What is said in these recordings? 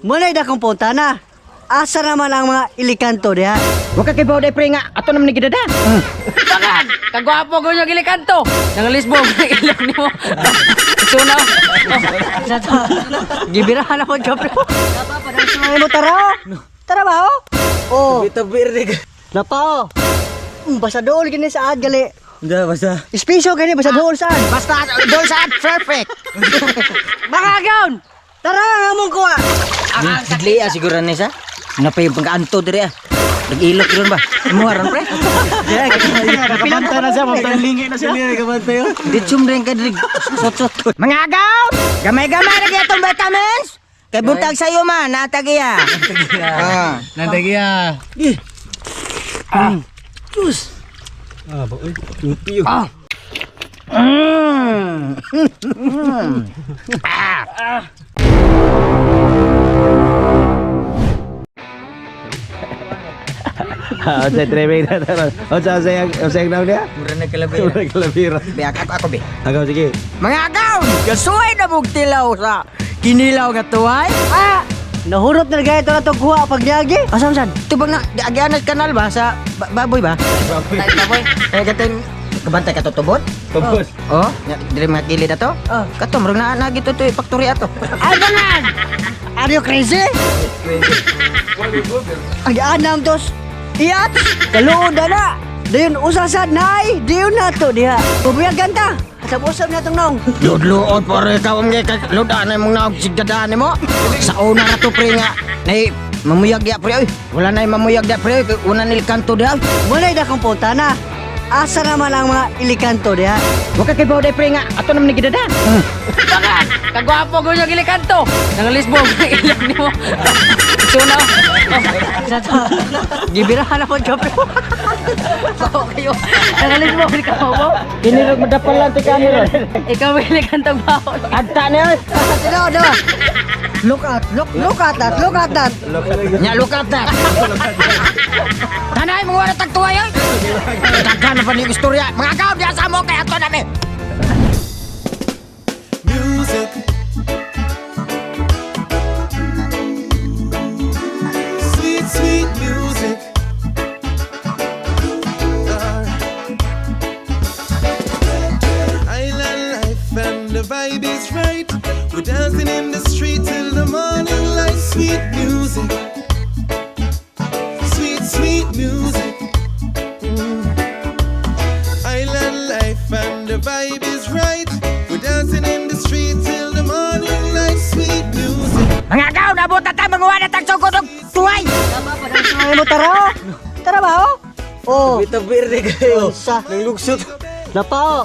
Muna'y dakong fontana. Asa naman ang mga ilikanto diha? Wa ka kay bawday, pre, nga ato naman ni gidada. Bakit? Kagwapo ko yung gilikanto. Nangalisbo ilok nimo. Sunaw. Gibirahan ako ka, pre. Ay mo tara oh. Tara ba oh? Oh. Tabi rin ka. Napa oh. Basta dool gini sa ad gali. Hindi, basta. Espisyo gani basta dool saan. Basta dol sa perfect. Mga agawn. Tara ang among kuha. Dili ah siguro ni sa. Napay pagkaanto diri ah. Nag-ilok ron ba? Imuha ron, pre. Nakabanta na siya, mapalingi na siya. Nakabanta yun. Ditsum rin ka diri. Sot-sot. Mga agaw! Gamay-gamay na gyud atong vitamins. Kay buntag sayo man, natagiya. Ah. Nantagiya. Ah, ba, uy. Tupi yun. Ah, sa driving na taron. O sa sayang, o sayang naon niya? Mura na kalabira. Mura kalabira. Be, ako, ako be. Agaw sige. Mga agaw! Gasuay na mong tilaw sa kinilaw nga tuway. Ah! Nahurot na gaya ito na itong kuha pag niyagi. Asam san? Ito bang na, agian kanal ba sa baboy ba? Tayo baboy. Eh katong kabantay ka tutubod? Tapos. Oh, diri mga kilid ato. Oh. Kato murag na na gito to factory ato. Ay bangan! Are you crazy? Ay anam tos. Iyat! Kaluod na na! Dayon usasad na ay! Dayon na to diha. Pubuyagan ta! Asab-usab na itong naong. Luod-luod pare ka ang kay ludan na imong naog sigdadaan nimo. Sa una ra to, pre, nga nay mamuyag ya, pre, oy. Wala nay mamuyag ya, pre, oy. Una nil kanto diha. Muna'y dakong fontana. Asa naman ang mga ilikanto diha? Wa ka kay bawday, pre, nga ato naman ni gidada. Bakit? Kagwapo ko yung gilikanto. Nangalisbo ilok nimo. Sunaw. Gibirahan ako ka, pre. Bao kayo. Nangalisbo ka mo. Kinilog madapal lang ti camera. Ikaw gilikanto bao. Agta ni oy. Tinaw, diba? Look at, look, look at that, look at that. Nya look at that. Tanay mo wala tagtuway oy. Daghan na pa ni istorya. Mga agaw diha sa mo kay ato nami. Music. Sweet, sweet music. Island life and the vibe is right. We're dancing in the street till the morning light. Sweet music. Sweet, sweet music. Island life and the vibe is right. We're dancing in the street till the morning light. Sweet music. Mga agaw nabot na ta manguha na tag sugod og tuway. Ay mo tara oh. Tara ba oh? Oh. Tabi rin kayo. Sa Nanglugsot. napa oh.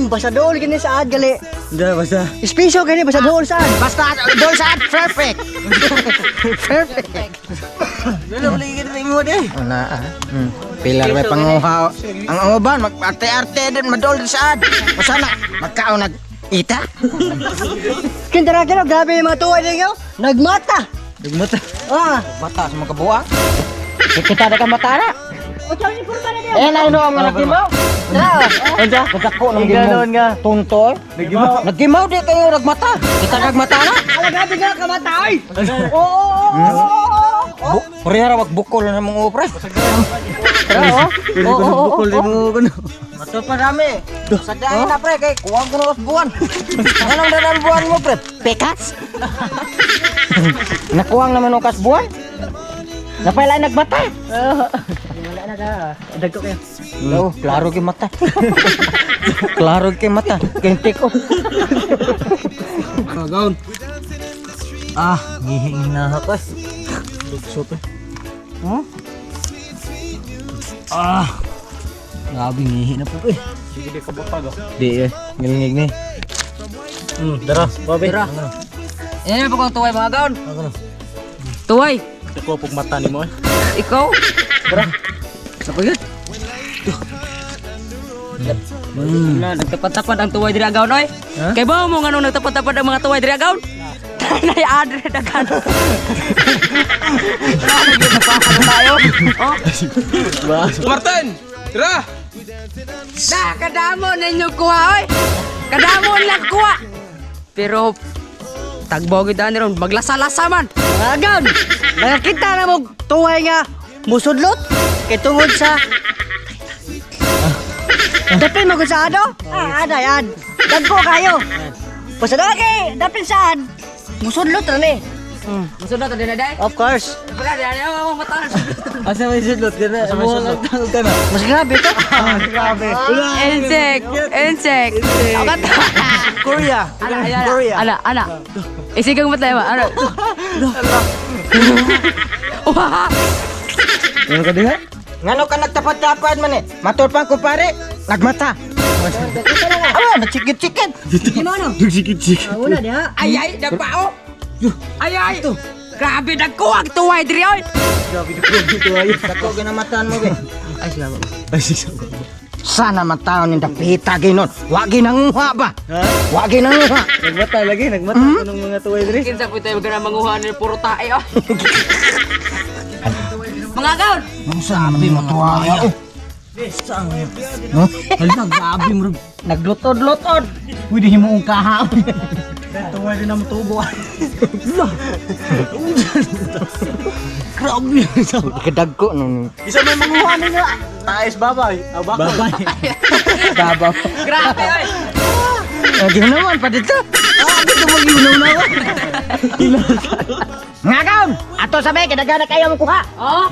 Basta dool gini sa ad gali. Hindi, basta. Espisyo gani basta dool saan. Basta dol sa perfect. Perfect. Wala, wala ka na imo de. Una ah. Pilar may panguha. Ang uban mag arte-arte din madol sa ad. Usa na magkaon nag ita. Kindara kino grabe yung mga tuwa ninyo. Nagmata. Nagmata. Ah. Mata sa mga kabuang. Kita na ka mata na. Eh na ino ang nagimaw. Tara. Unsa? Kadako nang Iganon nga. Tuntoy. Nagimaw. Nagimaw di kayo nagmata. Kita nagmata na. Ala grabe nga kamata oy. Oo oo oo. Bu, pareha ra magbukol na mong pre. Tara oh. Pili ko ng bukol di mo kuno. Mato pa dami. Sa dahil na, pre, kay kuwang ko na buwan. Anong dadaan buwan mo, pre? Pekas? Nakuwang naman ang kas buwan. Napailay nagbata. Wala na ka. Dagko kayo. Oh, klaro kay mata. Klaro kay mata. Kay take off. Kagaon. Ah, ngihing na ako. Lugsot eh. Huh? Ah. Grabe ngihi na po eh. Sige di ka bapag oh. Di eh, ngilingig ni. Dara, babe. Dara. Yan po kong tuway mga gaon. Ano? Tuway. Ako pug mata nimo eh. Ikaw. Sa pagit. Na, nagtapat-tapat ang tuway diri agaw oy. Kay ba mo nganong nagtapat-tapat ang mga tuway diri agaw? Tanay adre dagan. Tayo. Oh. Martin! Tara! Da kadamo ninyo kuha oy. Kadamo lang kuha. Pero Tagbaw gid ani ron, maglasa-lasa man. Mga agaw, nakakita na mo tuway nga musudlot kay tungod sa Dapin mo kung sa ano? Ah, ana yan. Dagko kayo. Basta na kay dapin saan? Musudlot ra ni. Musudlot din na day. Of course. Wala di ani ako mata. Asa may sudlot ka na? Asa may ka na? Mas grabe to. Grabe. Insect, insect. Akat. Korea. Ana, ana, ana, ana. Isigang matay ba? Ano? Wah! Ano ka diha? Ngano ka nagtapad-tapad man eh? Matul pa ko pare, nagmata. Ah, nagsikit-sikit. Sikit-sikit. Una diha. Ay ay, nagpao. Ay ay. Grabe dagko ang tuway diri oy. Dako ginamatan mo be. Ay salamat. Ay, sige. Sana man taon ni dapita ginon. Wa ginanguha ba? Wa ginanguha. Nagmata lagi, nagmata ko ng mga tuway diri. Kinsa po tayo gana manguha ni puro tae oy. Mga gaon. Sabi mo tuwaya. Oh. No? Hala, grabe mo. Naglutod-lutod. Pwede himo ang kaha. Tuway din ang tubo. Grabe. Kadagko no. Isa may manguha ninyo. Taes babay. Babay. Baba. Grabe oy. Ginawan pa dito. Ah, dito mo ginaw na ako. Nga gaon. Ato sabi kadagana kayo mo kuha. Oh.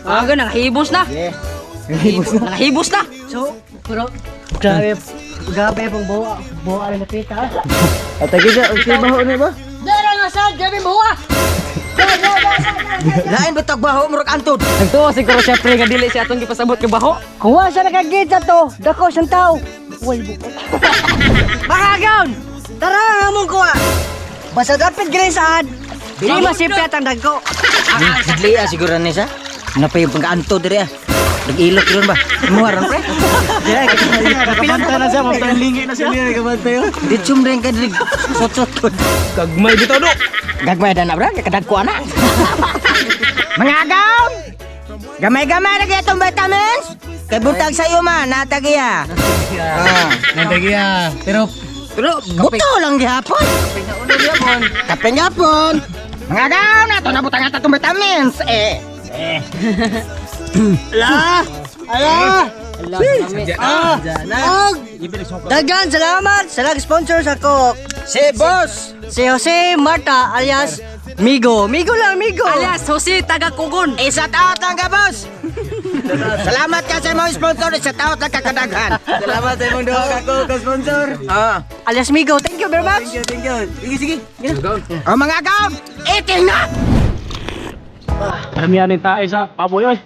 Ah, ganang hibos na. Hibos na. Hibos na. So, pero grabe grabe pong buwa buwa na napita. At agi siya, okay ba na ba? Dara nga sad, grabe buwa. Lain ba tagbaho murag antod? Nagtuwa siguro siya pre nga dili siya atong gipasabot nga baho. Kung wa siya nakagita to, dako siyang tao. Way buko. Mga agaw, tara nga mong kuha. Basta dapit gini saan. Dili masipyat ang dagko. Sidli ah siguro ni sa. Napay yung pagkaanto diri ah. Nag-ilok ron ba? Muha ron pre. Nakabanta na siya, mapalingi na siya. Nakabanta yun. Ditsum rin ka diri. Sot-sot ko. Gagmay bitaw do. Gagmay na na bra, kadagko ana. Mga agaw! Gamay-gamay na kaya itong vitamins! Kay butag sa iyo man, natagiya. Ah. Nandagiya. Pero Pero buto lang gihapon. Kape gihapon. Mga agaw, nato na butang ata itong vitamins. Eh. Ala! Ala! Ah! Og! Dagan salamat sa nag-sponsor sa ko. Si boss! Si Jose Marta alias Migo. Migo lang, Migo. Alias Jose taga Kugon. Isa out lang ka, boss! Salamat ka sa mga sponsor, isa out lang kakadaghan. salamat sa imong duha ka ko ka sponsor. Ah. Alias Migo. Thank you very much. Thank you, thank you. Sige, sige. O mga agaw, eating na! Karamihan yung tae sa paboy oy.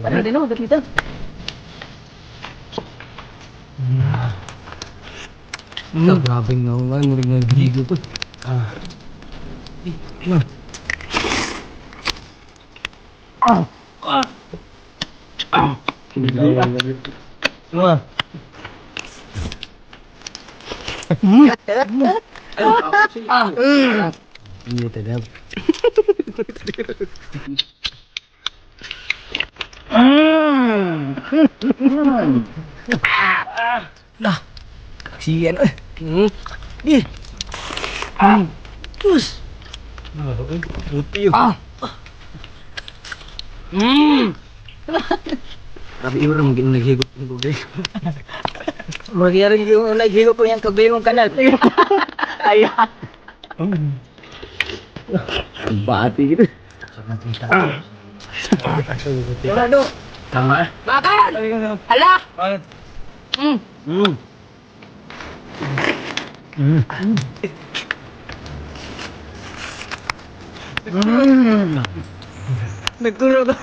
Ano din oh, dito. Grabe nga nga, murig naghigo ko. Sige, ano eh. Grabe ibro mo ginoo naghigot ng tubig. Murag rin yung naghigo po yung kagayong kanal. Bati gitu. Tama eh. Makan. Hala. Nagturo to.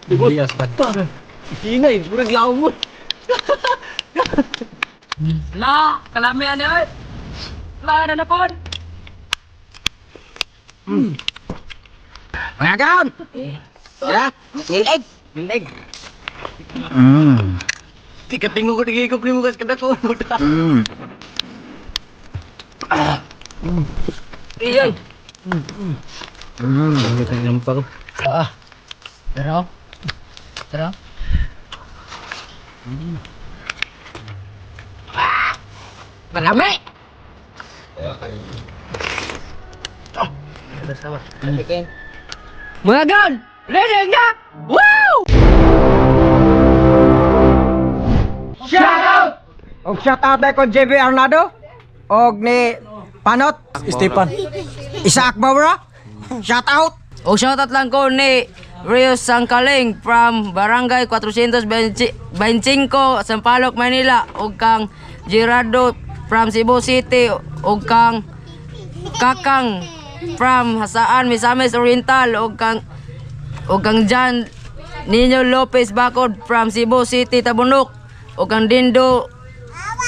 Bias ba? Ingay, murag laom mo. La, kalami ani oy. La na na pod. Mga agaw! Tara, nilig! Nilig! Di ka tingo ko naghigo ko nimo kas kadako mo ta. Iyon. Pero Tara. Marami! Mga gaon, ready na! Wow! Og shout out ko JB Arnado og ni Panot Stefan. Isaac Bawra. Shout out. O shoutout lang ko ni Rios Sangkaling from Barangay 425, Sampaloc, Manila, ug kang Gerardo from Cebu City, ug kang Kakang from Hasaan, Misamis Oriental, ug kang John Nino Lopez Bacod from Cebu City, Tabunok, ug kang Dindo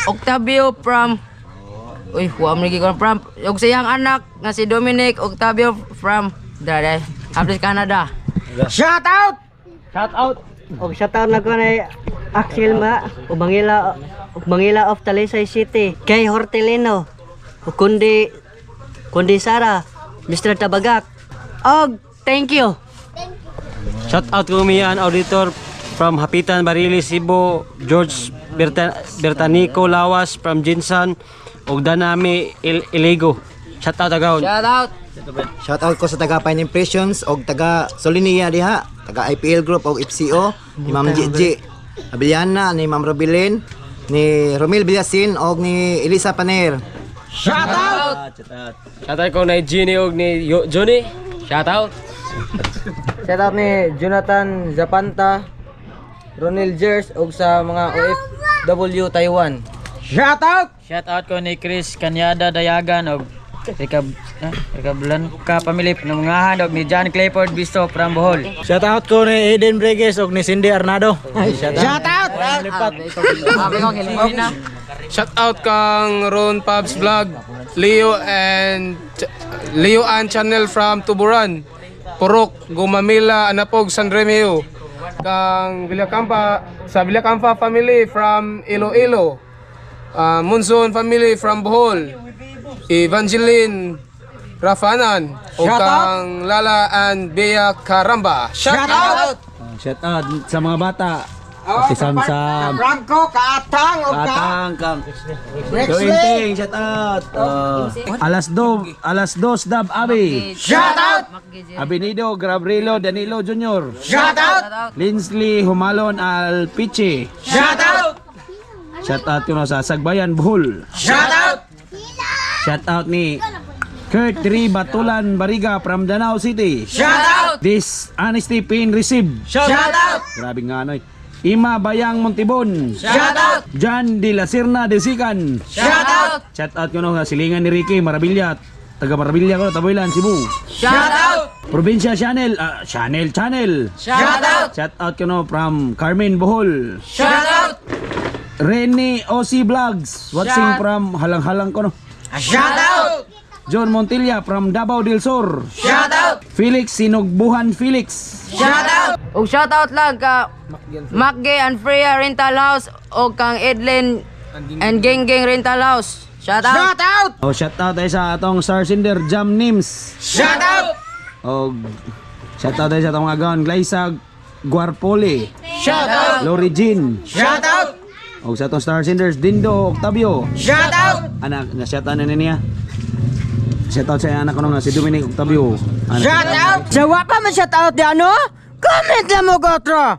Octavio from, uy, huwag mo ko from ug siyang anak nga si Dominic Octavio from Dare, Aplis, Canada. Shout out. Shout out. Og shoutout na ko ni Axel Ma, ug Mangila, ug Mangila of Talisay City, kay Hortelino, ug kundi Sara, Mr. Tabagak. Og thank you. Shout out ko Mian Auditor from Hapitan, Barili, Cebu, George Bertanico Lawas from Jinsan, ug Danami Iligo. Shout out agaw. Shout out. Shout out ko sa taga Pine Impressions og taga Solinia diha, taga IPL Group og FCO ni Ma'am GG Abiliana, ni Ma'am Robilin, ni Romil Villasin og ni Elisa Paner. Shout out. Shout out ko na Genie og ni Johnny. Shout out. Shout out ni Jonathan Zapanta, Ronel Jers ug sa mga OFW Taiwan. Shout out. Shout out ko ni Chris Kanyada Dayagan og Rika Rika Blanca family nangungahan og ni John Clayford Bisto from Bohol. Shout out ko ni Eden Breges og ni Cindy Arnado. Shout out. Shout out. Shout out kang Ron Pubs Vlog, Leo and Channel from Tuburan, Purok, Gumamila, Anapog, San Remeo. Kang Villacampa, sa Villacampa family from Iloilo. Monsoon family from Bohol. Evangeline Rafanan o Shout out. kang Lala and Bea Karamba. Shout out! Shout out sa mga bata. Oh, Si Samsam. Franco Kaatang og ka Katang kang. Rexley. Tuinting, shout out. 2:00 Dab Abi. Shout out. Abinido Gabrielo Danilo Jr. Shout out. Linsley Humalon Alpiche. Shout out. Shout out yun sa Sagbayan, Bohol. Shout out. Shout out ni Kurt Ri Batulan Bariga from Danao City. Shout out. This honesty pain received. Shout out. Grabe nga ano eh. Ima Bayang Montibon. Shout out. John De La Serna de Sikan. Shout out. Shout out ko no sa silingan ni Ricky Maravilla. Taga Maravilla ko, Taboylan, Cebu. Shout out. Probinsya Channel, Channel Channel. Shout out. Shout out ko no from Carmen, Bohol. Shout out. Rene OC Vlogs, watching from Halang-Halang ko no. Shout out. John Montilla from Davao del Sur. Shout out. Felix Sinugbuhan Felix. Shout out. Og shout out lang ka Macge and Freya Rental House og kang Edlin and Genggeng Rental House. Shout out. Shout out. Oh, shout out tayo sa atong star sender Jam Nims. Shout out. Og shout out tayo sa atong agawan Glyza Guarpoli, Shout out. Lori Jean. Shout out. Og sa atong star senders Dindo Octavio. Shout out. Anak, na shout out na niya. Shout out sa anak ko nga si Dominic Octavio. Anak Shout out. Sa wa pa man shout out di ano? Comment lang mo gotro.